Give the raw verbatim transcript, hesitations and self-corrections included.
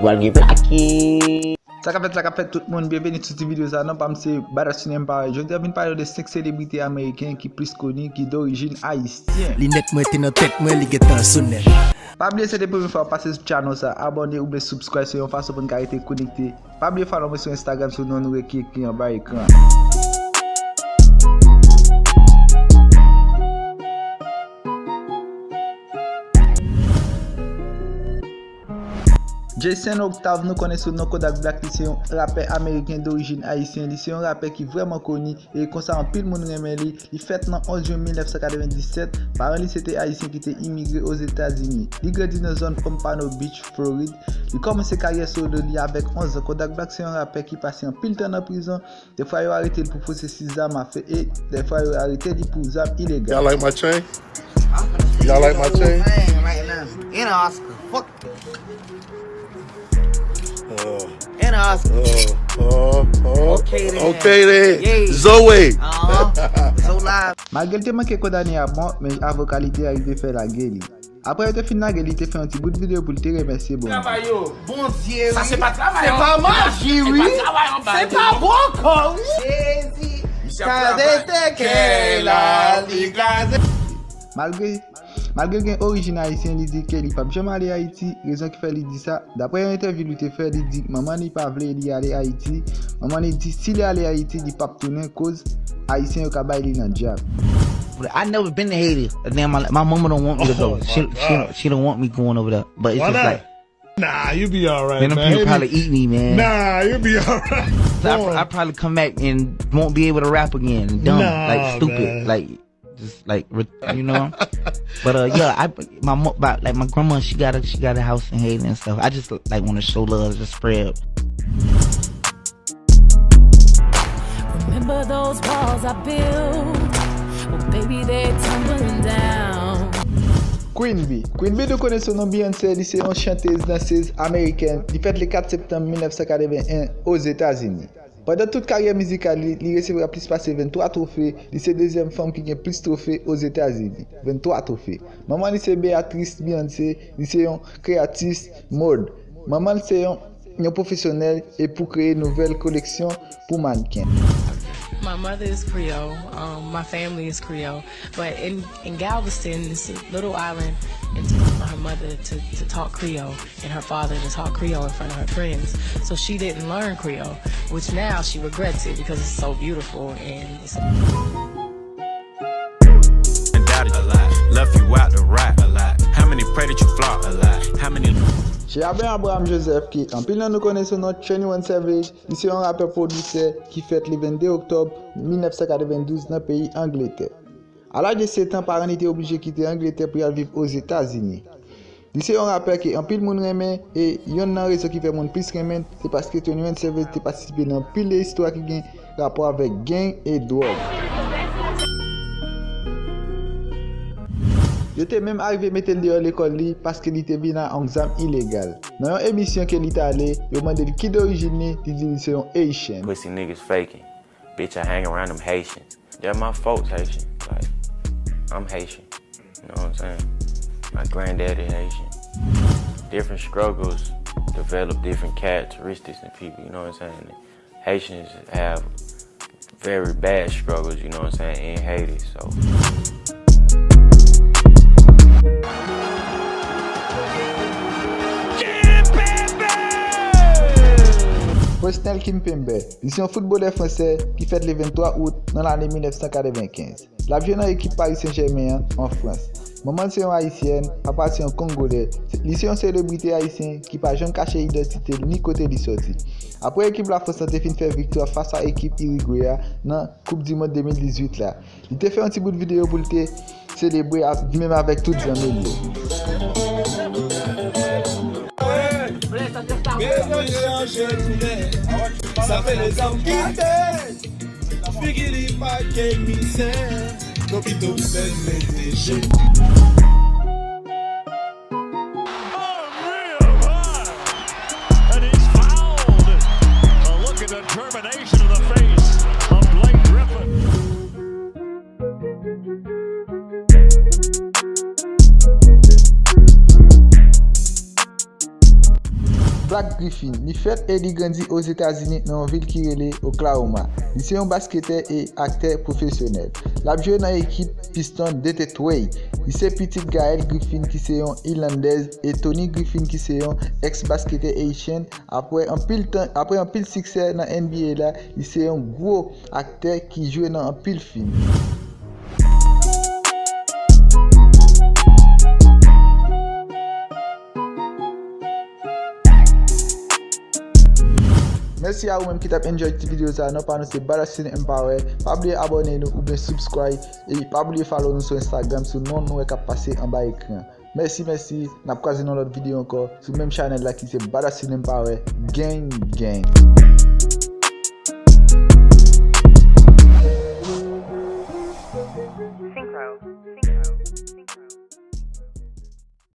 Pral gen plake. Sa k ap fèt, sa k ap fèt tout moun, byenveni sou ti videyo sa. Non pa m se Badass Tune Empire. Jodi a vin pale de senk selebrite ameriken ki plis koni, ki dorijin ayisyen. Linèt mwen te nan tèt mwen, li gentan sou nèt. Pa bliye, se te premye fwa w pase sou channel sa, abòne oubyen subscribe, se yon fason pou n ka rete konekte. Pa bliye follow mwen sou Instagram sou non nou ki ekri anba ekran. Jason Octave, nou konnen sou non Kodak Black, li se yon rapè ameriken dorijin ayisyen. Li se yon rapè ki vrèman koni e konsa anpil moun renmen li. Li fèt nan onz jen mil nèf san katrevenndisèt. Paran li se te ayisyen ki te imigre Ozetazini. Li grandi nan zòn Pompano Beach, Florid. Li kòmanse karyè solo li avèk onz an. Kodak Black se yon rapè ki pase anpil tan nan prizon. Defwa yo arete l pou posesi zam afe e defwa yo arete li pou zam ilegal. Y'all like my chain? Y'all like my chain? Man right now. And an Oscar. Fuck. Uh, and an Oscar. Uh, uh, uh, okay then. Okay then. Yeah. Zoe. Uh-huh. Zoe live. Malgre l te manke kondane a mò, men avoka li te arive fè lage li. Apre yo te fin lage li, te fè yon ti bout videyo pou l te remèsye Bondye. Travay yo. Bondye, wi. Sa se pa travay, se pa maji, wi. Se pa travay anba. Se pa bòkò, wi. Jezi. Misye ap travay. Kade te kè la, li kraze. Malgre, malgre l gen orijin ayisyen, li di ke li p ap janm ale Ayiti. Rezon ki fè li di sa, daprè yon entèvyou li te fè, li di manman li pa vle li ale Ayiti. Manman li di si li ale Ayiti, li p ap tounen koz Ayisyen yo ka bay li nan djab. But I never been to Haiti. Then my, my mama don't want me to go. Oh, she, she, she don't want me going over there. But it's just like, nah, you be all right, man. Man, them people probably eat me, man. Nah, you be all right. I, I probably come back and won't be able to rap again. Dumb, like, stupid, like, just like, you know. But uh, yeah, I, my mo- but, like, my grandma, she got a she got a house in Haiti and stuff. I just like want to show love, just spread. Remember those walls I built? Well, baby, they're tumbling down. Queen Bee. Queen Bee, nou konnen sou non Beyoncé, li se yon chantez, dansez amerikèn. Li fèt le kat septanm mil nèf san katreven en Ozetazini. Pandan tout karyè mizikal li, li resevwa plis pase venntwa twofe. Li se dezyèm fanm ki gen plis twofe Ozetazini, venntwa twofe. Manman li se Beatrice Beyoncé, li se yon kreyatris mòd. Manman l se yon, yon pwofesyonèl e pou kreye nouvèl koleksyon pou mannken. My mother is Creole. Um, my family is Creole. But in, in Galveston, this little island, and to, for her mother to, to talk Creole and her father to talk Creole in front of her friends. So she didn't learn Creole, which now she regrets it because it's so beautiful and it's Left you out to rot. How many pray that you flop? How many Che Abraham Abraham Joseph, ke anpil nan nou konnen sou non Twenty One Savage, li se yon rapè pwodisè ki fèt le vennde oktòb mil nèf san katrevendouz nan peyi Angletè. A laj de sèt an, paran li te oblije kite Angletè pou y al viv Ozetazini. Li se yon rapè ke anpil moun renmen, e yonn nan rezon ki fè moun plis renmen l, se paske Twenty One Savage te patisipe nan anpil de istwa ki gen rapò avèk gang e dwòg. Yo te menm arive mete l deyò lekòl li paske li te vin a yon zam ilegal. Nan yon emisyon ke li t ale, yo mande l ki dorijin li, li di li se yon Haitian. Pussy niggas faking. Bitch, I hang around them Haitians. They're my folks, Haitian. Like, I'm Haitian. You know what I'm saying? My granddaddy Haitian. Different struggles develop different characteristics in people, you know what I'm saying? Haitians have very bad struggles, you know what I'm saying, in Haiti, so. Presnel Kimpembe, li se yon foutbolè fransè ki fèt le venntwa out nan lane mil nèf san katrevenkenz. L ap jwe nan ekip Paris Saint-Germain an, an Frans. Manman l se yon ayisyèn, papa l se yon kongolè. Li se yon selebrite ayisyen ki pa janm kache idantite l ni kote li sòti. Apre ekip Lafrans lan te fin fè viktwa fas a ekip Irigwe a nan Koup di Mond de mil dizuit la, li te fè yon ti bout videyo pou l te selebre a- li menm avèk tout zanmi l yo. Sa fè lèzòm kite. Figi li pa gen mizè, nou pito fè l mete je. And he's fouled. A look at the determination of the face of Blake Griffin. Zach Griffin, li fèt e li grandi Ozetazini nan yon vil ki rele Oklahoma. Li se yon basketè e aktè pwofesyonèl. L ap jwe nan ekip Pistons Detroit. Li se pitit Gaëlle Griffin ki se yon Ilandèz e Tony Griffin ki se yon ex basketè Haitian. Apre anpil tan, apre anpil siksè nan N B A la, li se yon gwo aktè ki jwe nan anpil fim. Mèsi a ou menm ki t ap enjoy ti videyo sa. Non pa nou se Badass Film Empire. Pa bliye abòne nou oubyen subscribe. E pa bliye follow nou sou Instagram sou non nou wè k ap pase anba ekran. Mèsi, mèsi. N ap kwaze nan lòt videyo ankò sou menm chanèl la ki se Badass Film Empire. Gang, gang. Synchro. Synchro.